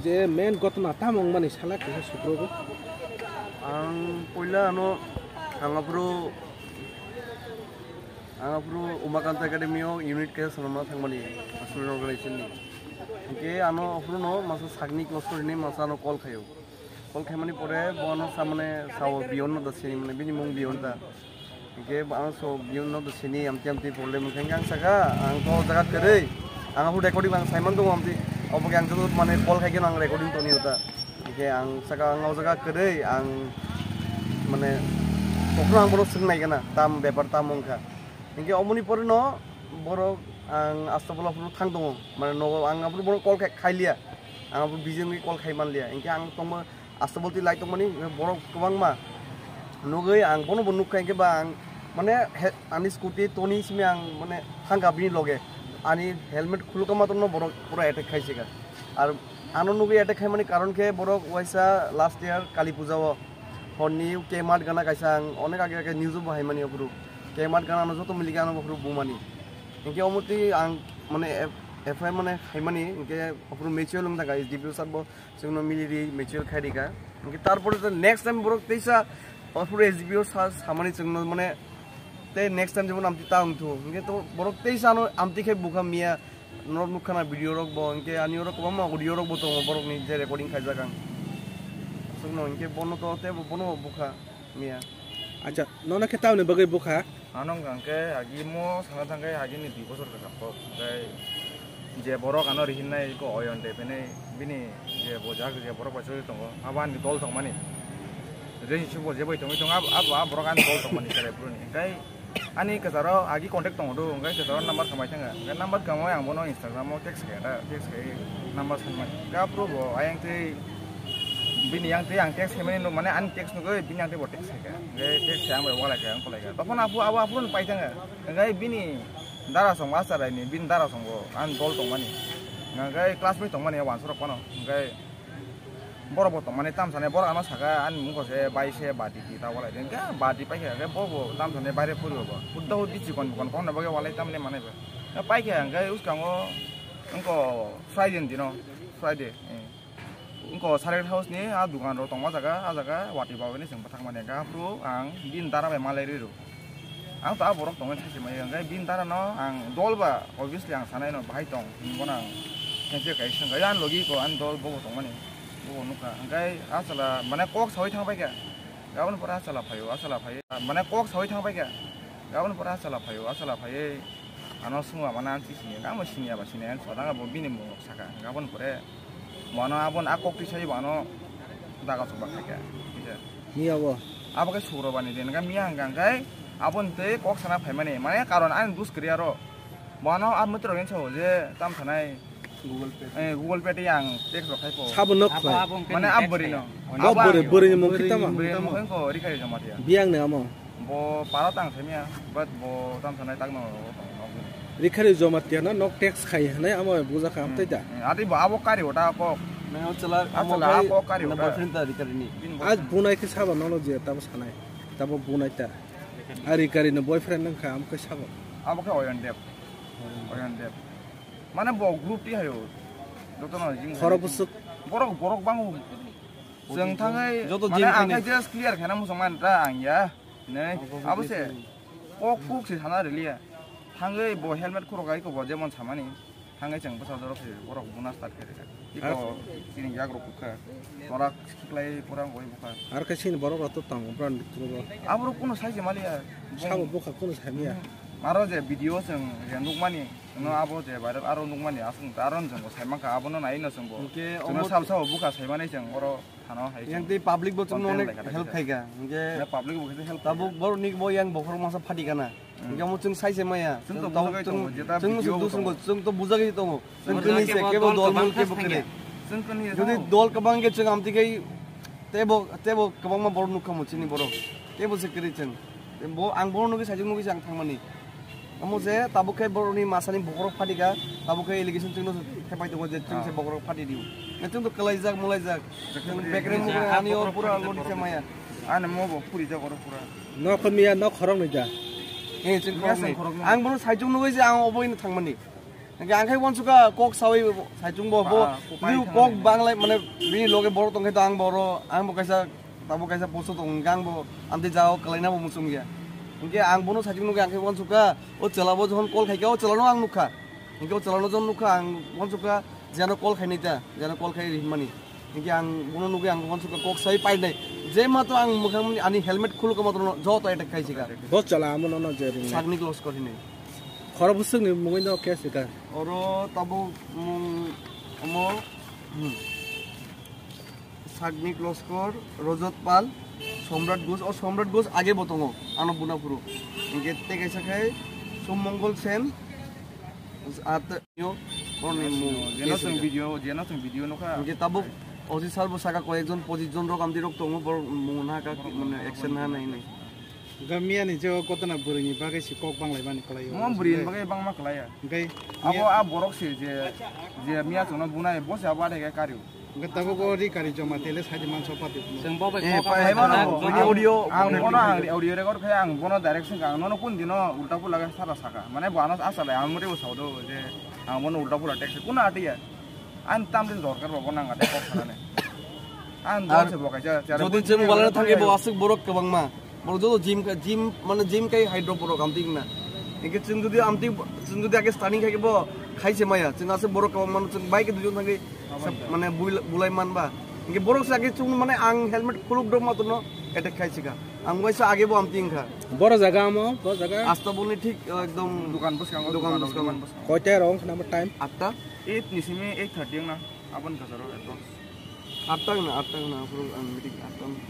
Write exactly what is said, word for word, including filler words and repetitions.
E main gotna tamo wngmani sala kaisa suprogo. Ang puila ano ang aphuru ang aphuru Umakanta Academy o unit kaisa swnamna thangmani student organization ni. Hinkhe ano aphuru no masa sakni close korini masa ano call khaio. Call khaimani pore bo ano samane sao Biyon no da sini mane bini mung Biyon da. Hinkhe ang so Biyon no sini amti amti problem wngkha, hinkhe ang saka, ang to o jaga kwrwi, ang aphuru recording ang saiman tongo amti, obo khe ang joto mane call khai kheno ang recording toni ota. Hinkhe ang saka ang o jaga kwrwi, ang mane kokhno ang bono swng nai gana, tam bepar tam wngkha. Hinkhe omoni pore no borok ang Astapola aphuru thang tongo, mane nogo ang aphuru bono call khai, khai liya, ang aphuru busy wngwi call khai man liya, hinkhe ang tongma Astabolti lai tongmani borok kwbangma nugwi ang bono bo nukha, hinkhe ba ang mane he-, ani scooty toni simi ang mane thangkha bini loge, ani helmet khulukha matwrwno borok pura attack khaisika. Ar ano nugwi attack khaimani karon khe borok waisa last year Kali Puja o horni K Mart gana kaisa ang onek age age news o bo haimani aphuru K Mart gana ano joto milikhe ano aphuru bumani. Hinkhe omotwi ang mane F-, F I R mane haimani hinkhe aphuru mutual wng thangkha S D P O sir bo chwngno mili ri mutual khai rikha. Hinkhe tarpore to next time borok teisa aphuru S D P O sa-, samani chwngno mane tei next time jemon amtwi ta wngthu. Hinkhe to borok teisa ano amtwi khai bukha miya norok nukha na video rok bo, hinkhe ani oro kwbangma audio rok bo tongo borokni je recording khaijak ang. Chwngno hinkhe bono to tei bo bono bo bukha miya. Acha, nono khe tamni bagwi bukha? Ano wngkha hwnkhe agi mo sana thangkhe agi ni dui bosor kwcham kok. Hwnkhe je borok ano rihinai ko Oyon de bini, bini je bojak je borok bai choli tongo, abo ani dol tongmani. Relationship bo je bai tongwi tongo, abo, abo, abo borok ani dol tongmani chwrai bwrwini. Hwnkhe ani kwcharo agi contact tongo do, hwnkhe kwcharo number khamai thangkha. Hwnkhe number khamai ang bono Instagram o text khe da, text khe number sanmani. Hwnkhe aphuru bo ayang tei bini yang tei ang text khaimani nuk mane ani text nugwi bini yang tei bo text khaikha. Hwnkhe text khe ang bai walai kha, ang kolai kha. Tokhono aphuru abo aphuru pai thangkha. Hwnkhe bini dara song ma acharaini, bini dara songo ani dol tongmani. Hwnkhe classmate tongmani wansarok phano. Hwnkhe borok bo tongmani tamsani borok ano saka ani mungkho se bai se bati ti ta walai. Hwnkhe bati paikha hwnkhe bo bo tamsani baire phuri bo. Hudda huddi chikon bikon kokno bagwi walai tamni manai bo. Paikha hwnkhe uskango wngkha Friday ni dino, Friday. Wngkha Sacred House ni a dukan rok tongma jaga, a jaga watwi bagwi ni chwng bwthang mani hwnkhe aphuru ang bini dara bai malai rwi rw. Ang to a borok tongwi thangsi maya hwnkhe bini dara no ang dol ba obviously ang sanai no bahai tong hinwi bono ang khense kai swngkha, "Ani logi ko ani dol bo bo tongmani?" Bo bo nukha hwnkhe a chwla mane kok saui thang paikha. Aboni pore a chwla phaio, a chwla phaiwi mane kok saui thang paikha. Aboni pore a chwla phaio, a chwla phaiwi ano swngo mane ang siniya, ang bo siniya ba siniya, ang sodang bo bini mung rok saka. Aboni pore bono aboni a kok twi sai bono daga chukba khaikha. Miya bo? Abo khe Sukrobani din, hwnkhe miya hwnkha hwnkhe aboni tei kok sana phaimani, mane karon ani dus kwrwi aro. Bono a mwtwrok ni sao je tam sanai Google Pay. Eh, Google Pay tei ang text rok khai ko. Sabo nok khlai. Mane a bwrwi no. Bo bwrwi, bwrwi ni mung khitama. Bwrwi ni mung khe ko Rikhari Jamatia. Biyang ni amo. Bo para tang semiya, but bo tam sanai tak no. Rikhari Jamatia na nok text khai hwnwi amo buja kha amtwi da. Hmm, hmm. Adi bo abo kari ota kok. Nang o chwla, a chwla a kok kari ota. Boyfriend ta Rikhari ni. Aj bunai khe sabo nono je tabo sanai. Tabo bunai ta. A Rikhari ni boyfriend nang kha am khe sabo. Abo khe Oyon Deb. Oyon Deb. Mane bo group ti hayo. Joto no jing. Khorok bwswk. Borok, borok bango. Chwng thangwi joto mane jing ang khai khai just clear khaina muchung man ta ang ya. Nei, abo se. Kok kuk se sana riliya. Thangwi bo helmet khurok ai ko bo jemon samani. Thangwi chwng bwsa jorok se borok buna start khe rikha. Iko chini yak rok kukha. Torak khiklai pura goi bukha. Ar khe sini borok rok to tongo brand kuro. Abo rok kuno sai se maliya. Sabo bukha kuno sai miya. Aro je video chwng je nukmani. Chwngno abo je viral aro nukmani aswk ta aro chwngbo saimankha abono nai no chwngbo. Hinkhe chwngno omo sabo sabo bukha saimani chwng oro thano hai chwng. Yang tei public bo chwngno content onek lekha lekha help khaikha. Hinkhe na public bo kisa help tabuk khaikha. Borok ni bo yang bokhorok masa phati kana. Hmm. Hinkhe omo chwng sai se maya. Chwng to tabuk bujagwi chwng, tongo, jeta chwng video bo tongo. Chwng to bujagwi tongo. Chwng kuni se kebo dol mul kebo kene. Chwng kuni se jodi tongo. Dol kwbang khe chwng amtwi khai tebo, tebo kwbangma borok nukha mo chini borok. Tebo se kwrwi chwng. Bo, ang bono nugwi sajwk nugwi se ang thangmani. Omo se tabuk khe borokni masani bokhorok phatika, tabuk khe allegation chwngno thepai tongo je chwng se bokhorok phati dio. Na chwng to kwlaijak mulaijak. Chwng bekreng mukreng ani o pura lodi se maya. Ani mo bo phuri jak oro pura. Nok miya nok khorok ni da. Eh, chwng khorok ni. Ang bono sajwk nugwi se ang obo ino thangmani. Hingke ang khe wansukha kok sawi saichung bo, bo, ah, kok pai bini thangna kok nai. Banglai mane bini loge borok tongkhe to ang boro, ang bo kaisa, tabo kaisa posto tong hingke ang bo amtwi jao kwlaina bo muchung ya. Hingke ang bono saichung nukhe ang khe wansukha, o chwla bo jokhon call khaikha, o chwla no ang nukha. Hingke o chwla no jokhon nukha ang wansukha, jeno call khainai ta, jeno call khai ri hwnmani. Hingke ang bono nugui ang wansukha kok sai painai. Je matro ang mwkhang ani helmet khulukha matro no joto attack khaisika. Bo chwla amo no no je ring. Sagnik Loskor hinwi. Khoro bwswk ni mungwi no khe swkar. Oro tabuk mung omo, hmm. Sagnik Loskor, Rojot Pal, Somrat Ghosh, o Somrat Ghosh age bo tongo, ano buna phuru. Hingke tei kaisa khai Sommongol Sen, at yo, orni mung Jeno khe chwng swkar. Video, jeno chwng video nukha. Hingke tabuk Osi sir bo saka koyekjon pojis jon rok amtwi rok tongo, borok mung na ka, mane action na nai nai. Gamia ni je o kotona bwrwi ni bagwi si kok banglai mani kwlai o. Mo bwrwi ni bagwi bangma kwlai ya. Hingke abo miya a borok se je, je miya chwngno bunai bo se abo adai khe kari o. Hingke tabuk o ri kari joma tele sai di mansa pati. Chwng bo bai Eh, kok pai, hai mano. Audio, ang audio. Bono ang audio record khai ang bono direct sing ang nono kun dino ulta pula khe sara saka. Mane bo ano asa lai ang mori bo saudo je ang bono ulta pula text kuna atiya. Ang tam din dorkar bo nang ate kok sanane. Ang Ar dol se bo kaisa, jodi chwng walana thangkhe bo aswk borok kwbangma. Borok joto gym kha-, gym, mane gym kai hydro borok amtwi wngna. Hingke chwng jodi amtwi, chwng jodi age starting khaikhe bo khai se maya. Chwng aswk borok kwbangma chwng bike duijon thangkhe mane bul-, bulai manba. Hingke borok se age chwng mane ang helmet khuluk dok ma tono attack khai sika. Ang waisa age bo amtwi wngkha. Boro jaga amo, boro jaga. Asta boni thik, ekdom Dukan bwskango, dukan dukan bwskango. Dukan bwskango. Koita rong khna mo time? Atta? Eight ni simi eight thirty wngna. Aboni kasaro approx. Atta wngna, atta wngna, aphuru ang meeting atta wngna.